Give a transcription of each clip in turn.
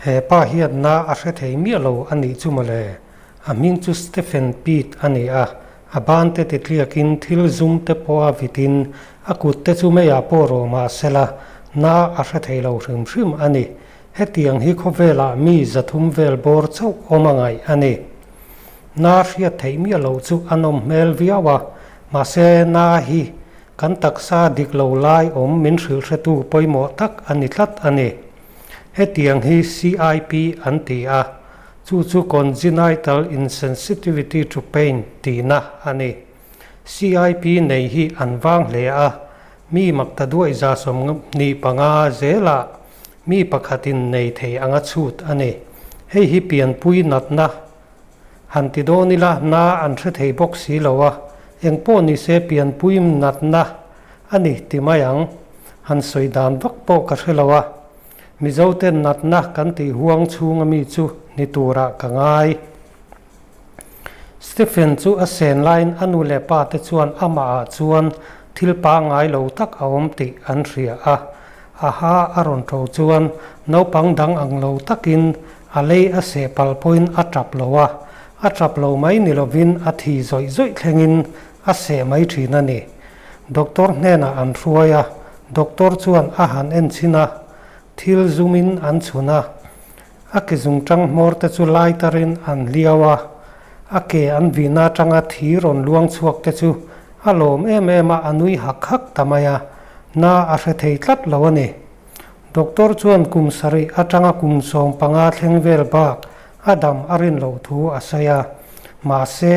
He pa hian na a hre thei miah lo a nih chu mawle. A hming chu Stephen Pitt a ni a, a ban te titliakin thil zum te pawh a vitin a kut te chu meiah pawh rawh mah sela na a hre thei lo hrim hrim a ni. Hetiang hi khawvelah mi 300 vel bawr chauh awm a ngaih a ni. Na hriat theih miah loh chu a nawm hmel viau a, mahse na hi kan taksa dik lo lai awm min hrilh hretu pawimawh tak a ni tlat a ni. Hetiang hi CIP an ti a, chu chu Congenital Insensitivity to Pain tihna a ni. CIP nei hi an vang hle a, mi makta duaih 75 zelah mi pakhatin nei thei anga chhut a ni. Hei hi pianpui natna han ti dawn ila na an hre thei bawk si lo a, engpawh nise pianpui natna a ni ti mai ang. Han sawi dan vak pawh ka hre lo a, Mizoten natna kan tih huang chhunga mi chu ni turah ka ngai. Stephen chu a sen laiin a nu leh pa te chuan amahah chuan thil pangngai lo tak a awm tih an hria a. A ha a rawn ṭo chuan naupang dang ang lo takin a lei a seh pal pawhin a ṭap lo a, a ṭap lo mai ni lovin a thi zawih zawih thlengin a seh mai ṭhin a ni. Doctor hnenah an hruai a, doctor chuan a han en chhin a, thil zumin an chhun a. A ke zungṭang hmawr te chu lai tarin an hliau a, a ke an vihna aṭanga thi rawn luang chhuak te chu a lawm em em a, a nui hak hak ta mai a, na a hre thei tlat lo a ni. Doctor chuan kum sarih aṭanga kum 15 thleng vel bak a dam a rin loh thu a sawi a, mahse,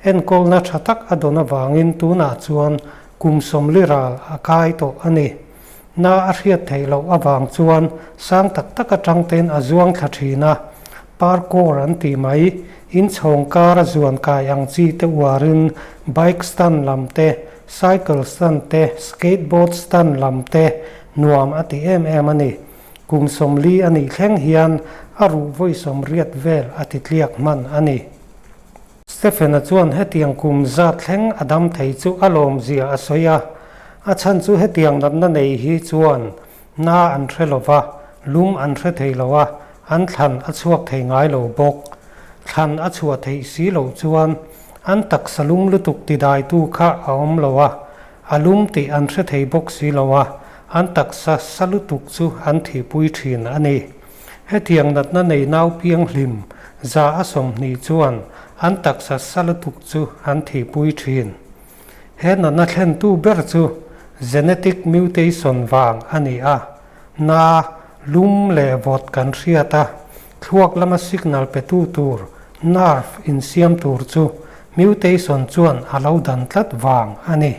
enkawlna ṭha tak a dawn avangin tunah chuan kum 40 ral a kai tawh a ni. Na a hriat theih loh avang chuan sang tak tak atang tein a zuang thla thin a, parkour an tih mai, inchhawng kar a zuan kai ang chi te uarin bike stunt lam te, cycle stunt te, skateboard stunt lam te nuam a ti em em a ni. Kum 40 a nih thleng hian a ruh vawi 80 vel a ti tliak hman a ni. Stephen-a chuan hetiang kum zat thleng a dam thei chu a lawmzia a sawi a, a chhan chu hetiang natna nei hi chuan na an hre lo va, lum an hre thei lo a, an thlan a chhuak thei ngai lo bawk. Thlan a chhuah theih si loh chuan an taksa lum lutuk tidaitu kha a awm lo a, a lum tih an hre thei bawk si lo a, an taksa sa lutuk chu an thihpui thin a ni. Hetiang natna nei nau pianghlim 120 chuan an taksa sa lutuk chu an thihpui thin. He natna thlentu ber chu genetic mutation vang a ni a, na, lum leh vawt kan hriat a, thluak lama signal petu tur nerve insiam tur chu mutation chuan a lo dan tlat vang a ni.